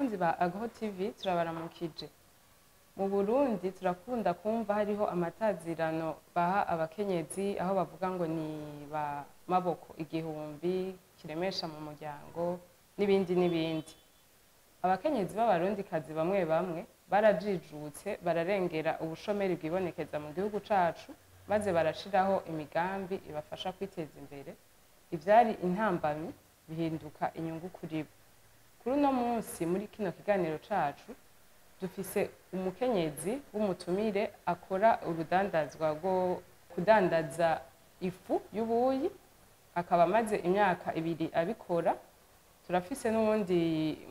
Abakunzi ba Agaho TV, turabaramukije. Mu Burundi turakunda kumva hariho amatazirano baha abakenyezi, aho bavuga ngo ni ba maboko igihumbi, kiremesha mu muryango, n'ibindi n'ibindi. Abakenyezi b'Abarundikazi bamwe bamwe barajijutse, bararengera ubushomeri bwibonekeza mu gihugu cacu, maze barashiraho imigambi ibafasha kwiteza imbere. Ivyari intambamyi bihinduka inyungu kuri bo. Kuri uno munsi, muri kino kiganiro cacu, dufise umukenyezi w'umutumire akora urudandazwa rwo kudandaza ifu y'ubuyi, akaba amaze imyaka 2 abikora. Turafise n'uwundi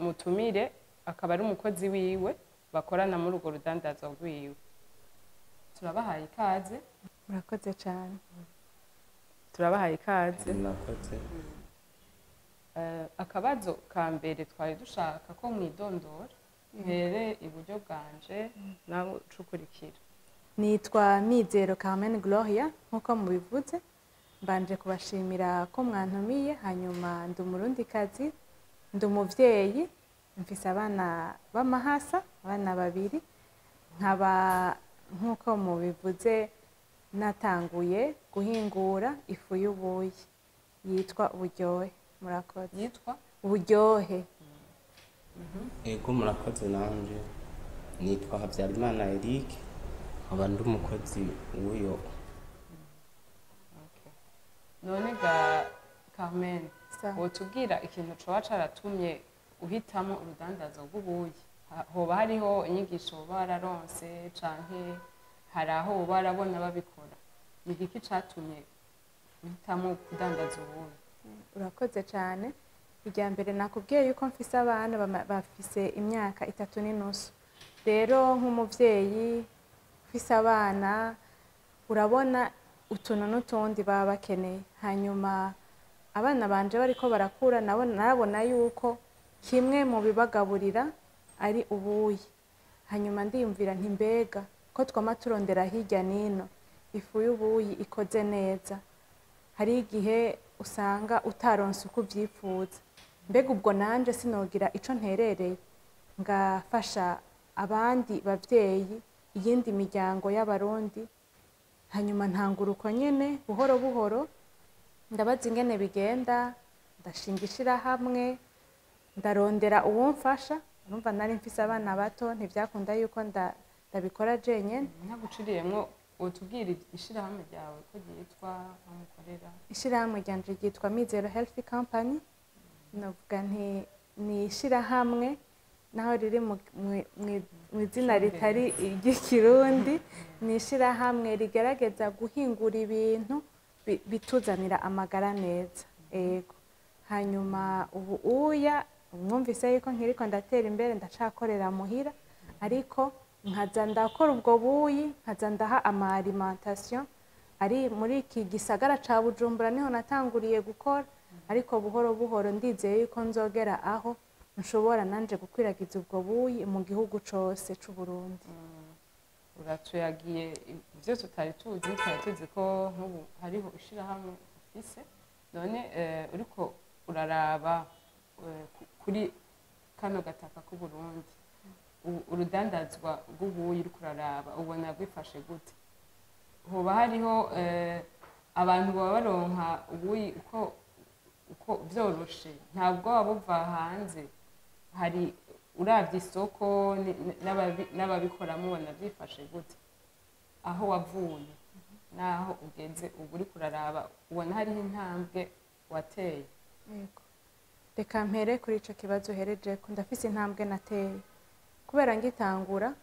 mutumire, akaba ari umukozi wiwe bakorana muri urwo rudandazwa rwiwe. Turabahaye ikaze. Murakoze cyane. Turabahaye ikaze. Murakoze. Akabazo ka mbere, twari dushaka ko mwidondora. Mpere iburyo bwanje, nawe ucukurikira. Nitwa Mizero Carmen Gloria, nk'uko mubivuze. Mbanje kubashimira ko mwantumiye. Hanyuma ndi Umurundikazi, ndi umuvyeyi, mfise abana b'amahasa, abana babiri. Nkaba, nk'uko mubivuze, natanguye guhingura ifu y'ubuyi yitwa Uburyohe. Murakoze. Yitwa? Uburyohe. Ego, murakoze. Nanje nitwa Habyarimana Eric, nkaba ndi umukozi w'uyo. Okay. None ga Carmen, Sawa. wotubwira ikintu coba caratumye uhitamo urudandazo rw'ubuyi? Hoba hariho inyigisho woba wararonse, canke hari aho woba warabona babikora? Ni igiki catumye uhitamo kudandaza ubuyi? Urakoze cyane. Irya mbere, nakubwiye yuko mfise abana bafise imyaka 3.5. Rero nk'umuvyeyi ufise abana, urabona utuntu n'utundi baba bakeneye. Hanyuma abana banje bariko barakura, nabo narabona yuko kimwe mu bibagaburira ari ubuyi. Hanyuma ndiyumvira nti: mbega ko twama turondera hirya n'ino ifu y'ubuyi ikoze neza, hari igihe usanga utaronse uko ubyifuza, mbega ubwo nanje sinogira ico nterereye ngafasha abandi bavyeyi, iyindi miryango y'Abarundi? Hanyuma ntangura uko nyene, buhoro buhoro, ndabaza ingene bigenda, ndashinga ishirahamwe, ndarondera uwumfasha. Urumva nari mfise abana bato, ntivyakunda yuko ndabikora jenyene. Ntaguciriyemwo, wotubwira ishirahamwe ryawe ko ryitwa, aho mukorera? Ishirahamwe ryanje ryitwa Mizero Health Company. Novuga nti ni ishirahamwe, naho riri mu izina ritari iry'Ikirundi, ni ishirahamwe rigerageza guhingura ibintu bituzanira amagara meza. Ego. Hanyuma ubu uya mwumvise yuko nkiriko ndatera imbere, ndacakorera muhira, ariko nkaza ndakora ubwo buyi, nkaza ndaha ama alimentation ari muri iki gisagara ca Bujumbura, niho natanguriye gukora. Ariko buhoro buhoro ndizeye yuko nzogera aho nshobora nanje gukwiragiza ubwo buyi mu gihugu cose c'u Burundi. Uratuyagiye ibyo tutari tuzi. Twari tuzi ko nk'ubu hariho ishirahamwe ufise. None uriko uraraba kuri kano gataka k'Uburundi, urudandazwa rw'ubuyi, uriko uraraba ubona rwifashe gute? Hoba hariho abantu baba baronka ubuyi uko vyoroshe? Ntabwo baba buva hanze? Hari uravye isoko n'ababikoramo, ubona byifashe gute aho wavuye n'aho ugeze ubu? Uriko uraraba, ubona hariho intambwe wateye? Yego. Reka mpere kuri ico kibazo uherejeko. Ndafise intambwe nateye, kubera ngitangura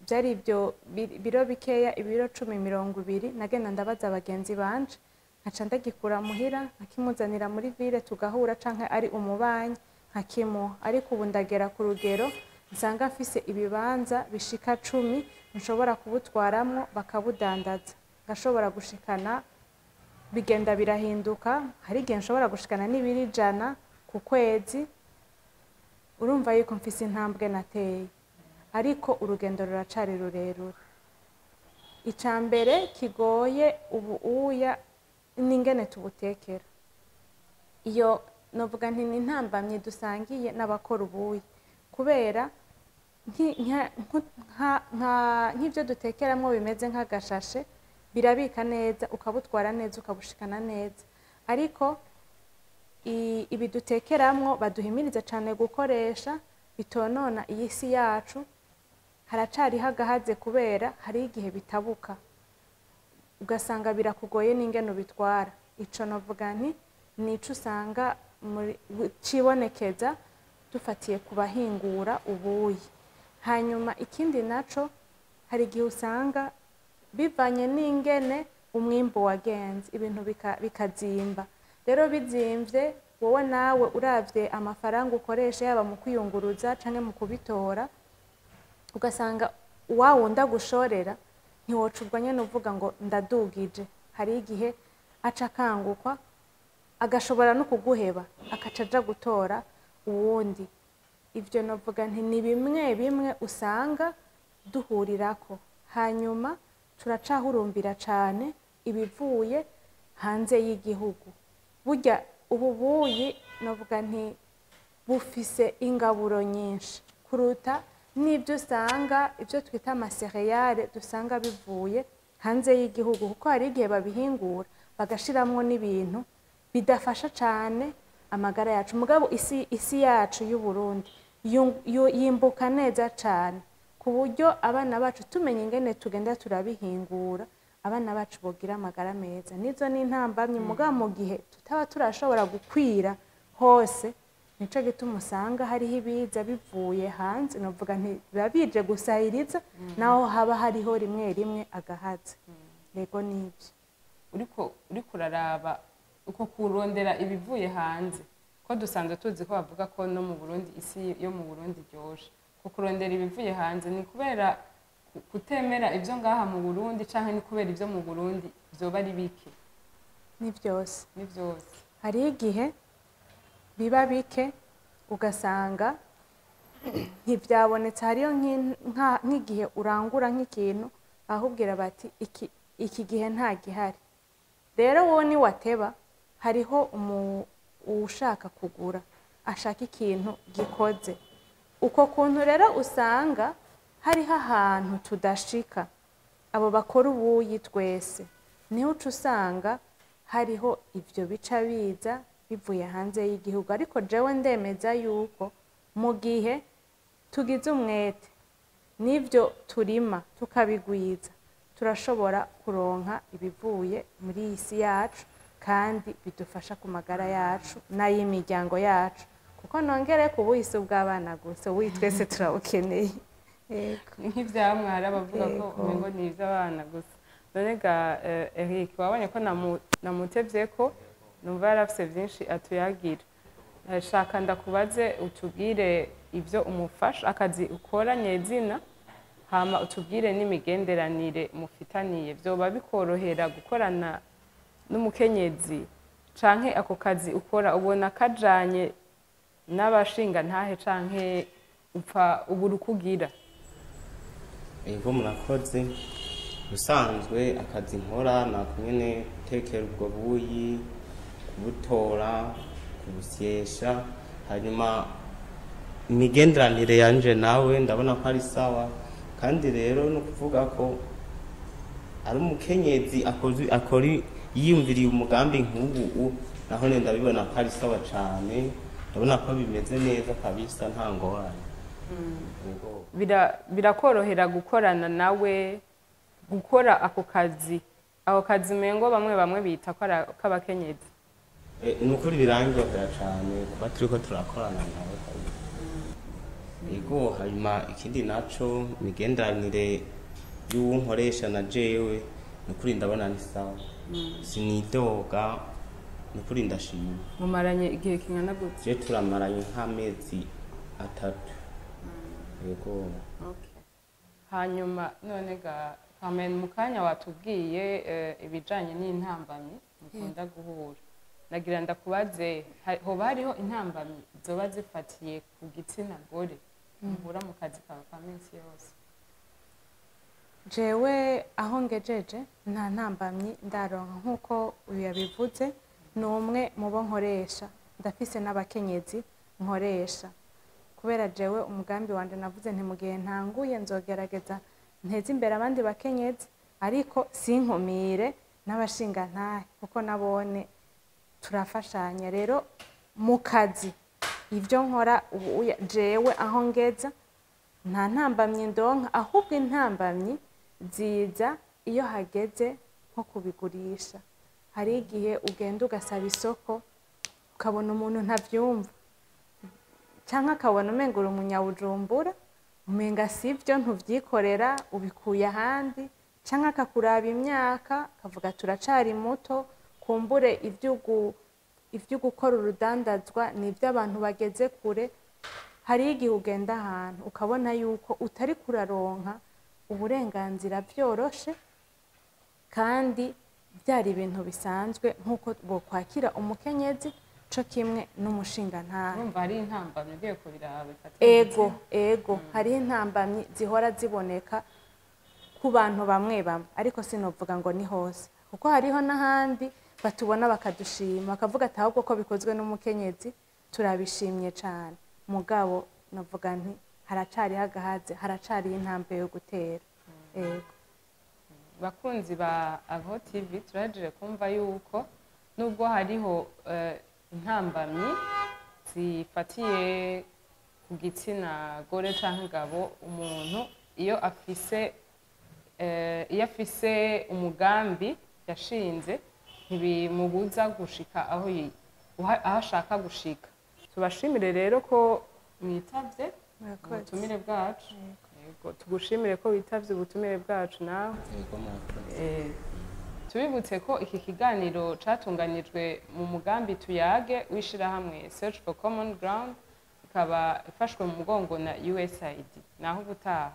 byari ibyo biro bikeya, ibiro 10, 20. Nagenda ndabaza abagenzi banje, nkaca ndagikura muhira, nkakimuzanira muri ville, tugahura, canke ari umubanyi nkakimuha. Ariko ubu ndagera ku rugero nsanga mfise ibibanza bishika 10 nshobora kubutwaramwo bakabudandaza, ngashobora gushikana. Bigenda birahinduka, hari igihe nshobora gushikana n'ibiro 100 ku kwezi. Urumva yuko mfise intambwe nateye, ariko urugendo ruracari rurerure. Ica mbere kigoye ubu uya ni ingene tubutekera. Iyo novuga nti ni intambamyi dusangiye n'abakora ubuyi. Kubera nk'ibyo dutekeramo bimeze nk'agashashe, birabika neza, ukabutwara neza, ukabushikana neza. Ariko ibi dutekeramwo baduhimiriza cyane gukoresha bitonona iyi si yacu, haracariho agahaze, kubera hari igihe bitabuka ugasanga birakugoye n'ingene ubitwara. Ico novuga nti nico usanga cibonekeza dufatiye ku bahingura ubuyi. Hanyuma ikindi naco, hari igihe usanga bivanye n'ingene umwimbu wagenze, ibintu bikazimba. Rero bizimvye, wowe nawe uravye amafaranga ukoresha, yaba mu kwiyunguruza canke mu kubitora, ugasanga wa wundi agushorera ntiwoca ubwo nyene uvuga ngo ndadugije. Hari igihe aca akangukwa, agashobora no kuguheba, akaca aja gutora uwundi. Ivyo novuga nti ni bimwe bimwe usanga duhurirako. Hanyuma turacahurumbira cane ibivuye hanze y'igihugu. Burya ubu buyi novuga nti bufise ingaburo nyinshi kuruta n'ibyo usanga, ibyo twita ama céréales, dusanga bivuye hanze y'igihugu, kuko hari igihe babihingura bagashiramwo n'ibintu bidafasha cane amagara yacu. Mugabo isi yacu y'u Burundi yimbuka neza cane, ku buryo abana bacu tumenya ingene tugenda turabihingura, abana bacu bogira amagara meza. Nizo ni intambamyi. Mugabo mu gihe tutaba turashobora gukwira hose, nico gituma usanga hariho ibiza bivuye hanze. Novuga nti biba bije gusahiriza, naho haba hariho rimwe rimwe agahaze. Yego, nibyo. Uriko uraraba uko kurondera ibivuye hanze, ko dusanzwe tuzi ko bavuga ko no mu Burundi, isi yo mu Burundi iryoshe, ko kurondera ibivuye hanze ni kubera kutemera ibyo ngaha mu Burundi, canke ni kubera ibyo mu Burundi vyoba ari bike? Ni byose. Ni vyose. Hariho igihe biba bike, ugasanga ntibyabonetse. Hariyo nk'igihe urangura nk'ikintu, bakakubwira bati iki gihe nta gihari. Rero wowe niwateba, hariho ushaka kugura, ashaka ikintu gikoze uko kuntu. Rero usanga hariho ahantu tudashika, abo bakora ubuyi twese, niho uca usanga hariho ivyo bica biza bivuye hanze y'igihugu. Ariko jewe ndemeza yuko mu gihe tugize umwete n'ivyo turima tukabigwiza, turashobora kuronka ibivuye muri iyi si yacu, kandi bidufasha ku magara yacu n'ay'imiryango yacu. Kuko nongere ku buyi si ubw'abana gusa, ubuyi twese turabukeneye. Yego. Ni nk'ivyamwa, hari abavuga ko umengo ni ivy'abana gusa. None ga Eric, wabonye ko namutevye, ko numva yarafise vyinshi atuyagira. Shaka ndakubaze utubwire ivyo umufasha, akazi ukora nyezina, hama utubwire n'imigenderanire mufitaniye. Vyoba bikorohera gukorana n'umukenyezi, canke ako kazi ukora ubona kajanye n'abashinga ntahe, canke upfa ubura uko ugira? Ego, murakoze. Ubusanzwe akazi nkora nako nyene, gutekera ubwo buyi, kubutora, kubusyesha. Hanyuma imigenderanire yanje nawe ndabona ko ari sawa. Kandi rero ni ukuvuga ko ari umukenyezi akoze, akora yiyumviriye umugambi nk'ubu, naho ne ndabibona ko ari sawa cane. Ndabona ko bimeze neza kabisa, nta ngorane. Yego. Birakorohera gukorana nawe, gukora ako kazi umengo bamwe bamwe bita ko ari ak'abakenyezi? Ni ukuri birandyohera cane kuba turiko turakorana nawe kabisa. Yego. Hanyuma ikindi naco, imigenderanire y'uwo nkoresha na jewe, ni ukuri ndabona ni sawa, sinidoga, ni ukuri ndashima. Mumaranye igihe kingana gute? Je turamaranye nk'amezi 3, yego. Okay. Hanyuma none ga Carmen, mu kanya watubwiye ibijanye n'intambamyi mukunda guhura. Nagira ndakubaze, hoba hariho intambamyi zoba zifatiye ku gitsina gore muhura mu kazi kawe ka minsi yose? Jewe aho ngejeje nta ntambamyi ndaronka. Nk'uko uyu yabivuze, ni umwe mu bo nkoresha, ndafise n'abakenyezi nkoresha. Kubera jewe umugambi wanje navuze nti mu gihe ntanguye nzogerageza nteze imbere abandi bakenyezi, ariko sinkumire n'abashingantahe, kuko nabone turafashanya. Rero mu kazi ibyo nkora ubu jewe aho ngeza nta ntambamyi ndonka, ahubwo intambamyi ziza iyo hageze nko kubigurisha. Hari igihe ugenda ugasaba isoko, ukabona umuntu ntavyumva, canke akabona umenga uri umunyabujumbura, umenga sivyo, ntuvyikorera, ubikuye ahandi, canke akakuraba imyaka akavuga turacari muto, kumbure ivyo gukora urudandazwa ni ivy'abantu bageze kure. Hari igihe ugenda ahantu ukabona yuko utari kuraronka uburenganzira vyoroshe, kandi byari ibintu bisanzwe nk'uko bokwakira umukenyezi co kimwe n'umushingantahe. Urumva hari intambamyi ugiye kubiraba bifatiye Ego, ego, hariho intambamyi zihora ziboneka ku bantu bamwe bamwe, ariko sinovuga ngo ni hose, kuko hariho n'ahandi batubona bakadushima, bakavuga ati ahubwo ko bikozwe n'umukenyezi turabishimye cane. Mugabo navuga nti haracariho agahaze, haracariho intambwe yo gutera. Ego. Bakunzi ba Aho TV, turahejeje kumva yuko nubwo hariho intambamyi zifatiye ku gitsina gore canke gabo, umuntu iyo afise umugambi yashinze ntibimubuza gushika aho ashaka gushika. Tubashimire rero ko mwitavye Murakoze. ubutumire bwacu. Yego, tugushimire ko witavye ubutumire bwacu nawe. Yego, murakoze. Tubibutse ko iki kiganiro catunganijwe mu mugambi Tuyage w'ishirahamwe Search for Common Ground, ikaba ifashwe mu mugongo na USAID. Naho ubutaha.